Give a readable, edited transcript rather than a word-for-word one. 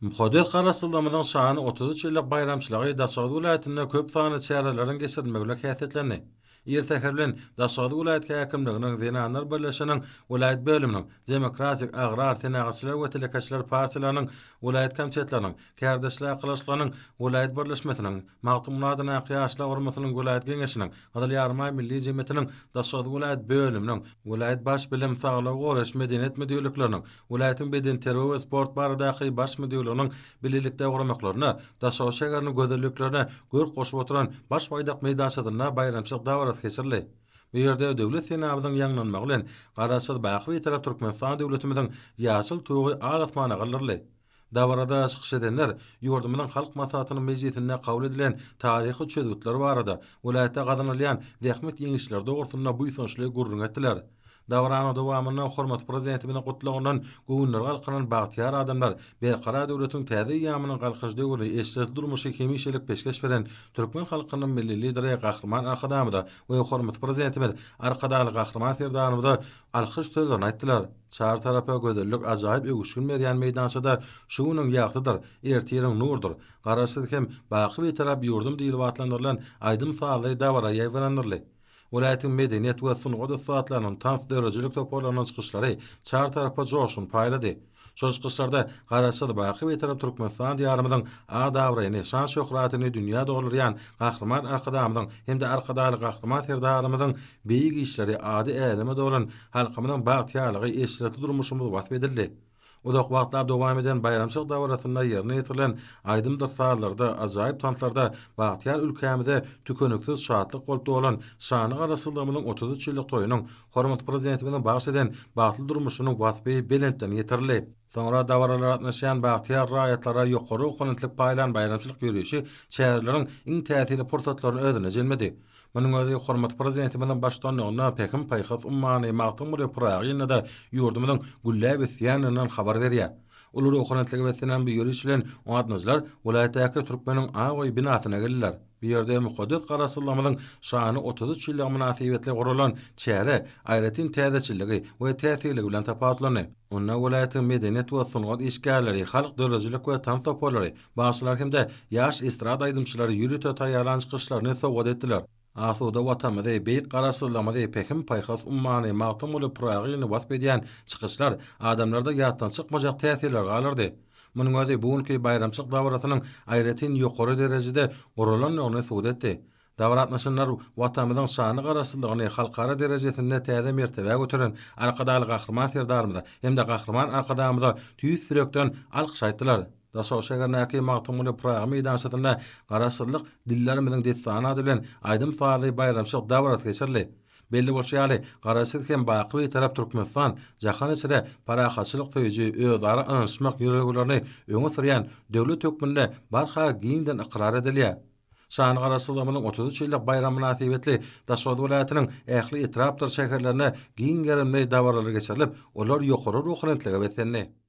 Mukaddes Garaşsyzlygymyzyň şanly 33 ýyllyk baýramçylygy Daşoguz welaýatynda köp sanly çäreleriň geçirilmegi bilen häsiýetlendi. Ir säher bilen Daşoguz welaýat häkimliginiň Zenanlar birleşiginiň welaýat bölüminiň, Demokratik, Agrar, Senagatçylar we telekeçiler partiýalarynyň welaýat komitetleriniň, Kärdeşler arkalaşyklarynyň welaýat birleşmesiniň, Magtymguly adyndaky Ýaşlar guramasynyň welaýat Geňeşiniň, Gyzyl Ýarymaý Milli jemgyýetiniň Daşoguz welaýat bölüminiň, welaýat Baş bilim, saglygy goraýyş, medeniýet müdirlikleriniň, welaýatyň bedenterbiýe we sport baradaky Baş müdirliginiň bilelikde guramaklarynda Daşoguz şäheriniň gözelliklerine görk goşup oturan Baş baýdak meýdançasynda baýramçylyk dabarasy geçirildi. Bu ýerde Döwlet senamyzyň ýaňlanmagy bilen Garaşsyz, baky Bitarap Türkmenistan döwletimiziň ýaşyl Tugy al-asmana galdyryldy. Dabarada çykyş edenler ýurdumyzyň Halk Maslahatynyň mejlisinde kabul edilen taryhy çözgütler barada, welaýatda gazanylýan zähmet ýeňişleri dogrusynda buýsançly gürrüň etdiler. Dabaranyň dowamynda hormatly Prezidentimiziň Gutlagyndan göwünleri galkynan bagtyýar adamlar Berkarar döwletiň täze eýýamynyň Galkynyş döwrüni, eşretli durmuşy hemişelik peşgeş beren türkmen halkynyň Milli Lideri Gahryman Arkadagymyza we hormatly Prezidentimiz Arkadagly Gahryman Serdarymyza alkyş sözlerini aýtdylar. Çar tarapa gözellik ajaýyp öwüşgin berýän meýdançada şu günüň ýagtydyr, ertiriň nurdur, Garaşsyz hem baky Bitarap ýurdum diýlip atlandyrylan aýdym-sazly dabara ýaýbaňlandyryldy. Welaýatyň medeniýet we sungat ussatlarynyň, tans döredijilik toparlarynyň çykyşlary çar tarapa joşgun paýlady. Şol çykyşlarda Garaşsyz, baky Bitarap Türkmenistan Diýarymyzyň at-abraýyny, şan-şöhratyny dünýä doldurýan Gahryman Arkadagymyzyň hem-de Arkadagly Gahryman Serdarymyzyň beýik işleri, ady äleme dolan halkymyzyň bagtyýarlygy, eşretli durmuşymyz wasp edildi. Uzak wagtlap dowam eden baýramçylyk dabarasynda ýerine ýetirilen aýdymdyr sazlarda, ajaýyp tanslarda bagtyýar ülkämize tükeniksiz şatlyk bolup dolan şanly Garaşsyzlygymyzyň 33 ýyllyk toýunyň Hormatly Prezidentimiziň bagyş eden bagtly durmuşynyň waspy belentden ýetirildi. Soňra dabaralara gatnaşýan bagtyýar raýatlara ýokary okanetlik paýlan baýramçylyk ýörişi çäreleriň iň täsirli pursatlaryny özünde jemledi. Munuň özi hormatly Prezidentimiziň baştutanlygynda Pähim-paýhas ummany Magtymguly Pyragy ýylynda-da ýurdumyzyň gülläp ösýändiginden habar berýär. Uly ruhubelentlige beslenen bu ýöriş bilen gatnaşyjylar welaýatdaky Türkmeniň ak öýi binasyna geldiler. Bu ýerde mukaddes Garaşsyzlygymyzyň şanly 33 ýyllygy mynasybetli guralan çäre aýratyn täzeçilligi we täsirligi bilen tapawutlandy. Onda welaýatyň medeniýet we sungat işgärleri, halk döredijilik we tans toparlary, bagşylar hem-de ýaş estrada aýdymçylary ýörite taýýarlan çykyşlaryny sowgat etdiler. Asuda Watanymyzy, beýik Garaşsyzlygymyzy, pähim-paýhas ummany Magtymguly Pyragyny wasp edýän çykyşlar adamlarda ýatdan çykmajak täsirleri galdyrdy. Munuň özi bu günki baýramçylyk dabarasynyň aýratyn ýokary derejede guralandygyny subut etdi. Dabara gatnaşanlar Watanymyzyň şanly Garaşsyzlygyny halkara derejesinde täze mertebä göteren Arkadagly Gahryman Serdarymyza hem-de Gahryman Arkadagymyza tüýs ýürekden alkyş aýtdylar. Daşoguz şäherindäki Magtymguly Pyragy meýdançasynda Garaşsyzlyk, dillerimiziň dessany ady bilen aýdym-sazly baýramçylyk dabarasy geçirildi. Belli bolşy ýaly, Garaşsyz hem baky Bitarap Türkmenistan jahan içre parahatçylyk söýüji, özara ynanyşmak ýörelgelerini öňe sürýän döwlet hökmünde barha giňden ykrar edilýär. Şanly Garaşsyzlygymyzyň 33 ýyllyk baýramy mynasybetli Daşoguz welaýatynyň ähli etrapdyr şäherlerinde giň gerimli dabaralar geçirilip, olar ýokary ruhubelentlige beslendi.